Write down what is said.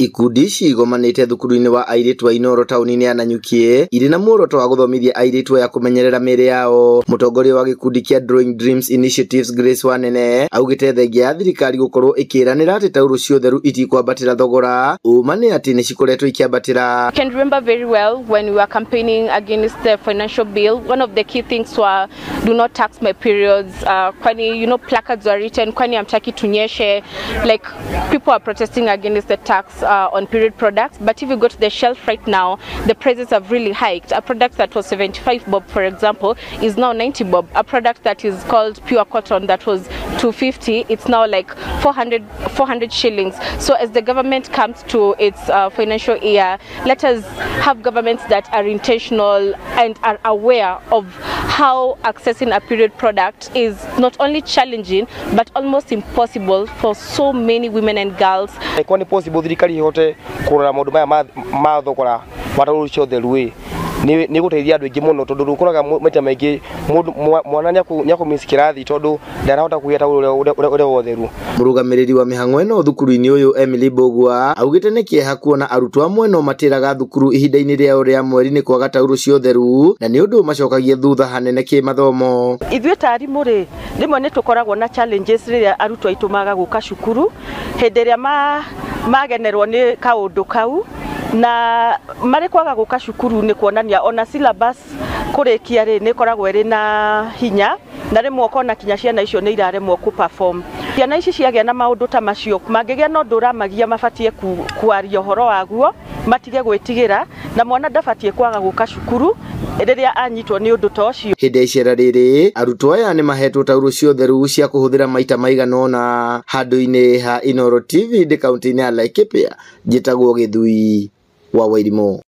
Ikundi ici igomanĩte thukuru-inĩ wa airĩtu a Inooro taũni-inĩ ya Nanyuki irĩ na muoroto wa gũthomithia airĩtu aya kũmenyerera mĩĩrĩ yao. Mũtongoria wa gĩkundi kĩa Drawing Dreams Initiatives Grace Wanene augĩte thengia ya thirikari gũkorwo ĩkĩranĩra atĩ taurũ cia ũtheru itikwambatĩra thogora, ũma nĩ atĩ nĩ cikoretwo ikĩambatĩra. I can remember very well when we were campaigning against the financial bill, one of the key things were do not tax my periods. Kwani, placards were written, kwani hamtaki tunyeshe. Like, people are protesting against the tax on period products. But if you go to the shelf right now, the prices have really hiked. A product that was 75 bob, for example, is now 90 bob. A product that is called pure cotton that was 250, it's now like 400 shillings. So as the government comes to its financial year, let us have governments that are intentional and are aware of how accessing a period product is not only challenging but almost impossible for so many women and girls. Kwa nĩ possible thirikari ihote kũrora maũndũ maya ma thogora wa taurũ cia ũtheru ĩ nĩ gũteithia andũ aingĩ mũno, tondũ ũkoraga maita maingĩ mũndũ mwana nĩ akũmiss kĩrathi tondũ ndarahota kũgĩa taurũ ũrĩa wa ũtheru. Mũrũgamĩrĩri wa mĩhang'o ĩno thukuru-inĩ ũyũ Emily Mbugua augĩte nĩ kĩeha kuona arutwo amwe no matĩraga thukuru ihinda-inĩ rĩao rĩa mweri nĩ kwaga taurũ cia ũtheru, na nĩ ũndũ ũmacokagia thutha hanene kĩmathomo. Ithuĩ ta arimũ rĩ, rĩmwe nĩ tũkoragwo na challenges rĩrĩa arutwo aitũ maga gũka cukuru hĩndĩ ĩrĩa magenerwo nĩ kaũndũ kau, na marĩ kwaga gũka cukuru nĩ kuonania ona syllabus kũrĩkia rĩ nĩ ĩkoragwo ĩrĩ na hinya, na rĩmwe ũkona kinya ciana icio nĩ iraremwo kũ perform. Ciana ici ciagĩa na maũndũ ta macio, mangĩgĩa na ũndũ ũramagia mabatiĩ kwaria ũhoro waguo, matige gwĩtigĩra, na mwana ndabatiĩ kwaga gũka cukuru rĩrĩa anyitwo nĩ ũndũ ta ũcio. Hĩndĩ ya icera rĩrĩ arutwo aya nĩ mahetwo taurũ cia ũtheru cia kũhũthĩra maita maigana ũna. Handũ-inĩ ha Inooro TV ndĩ kaũntĩ-inĩ ya Laikipia, njĩtagwo Gĩthui wa Wairimũ.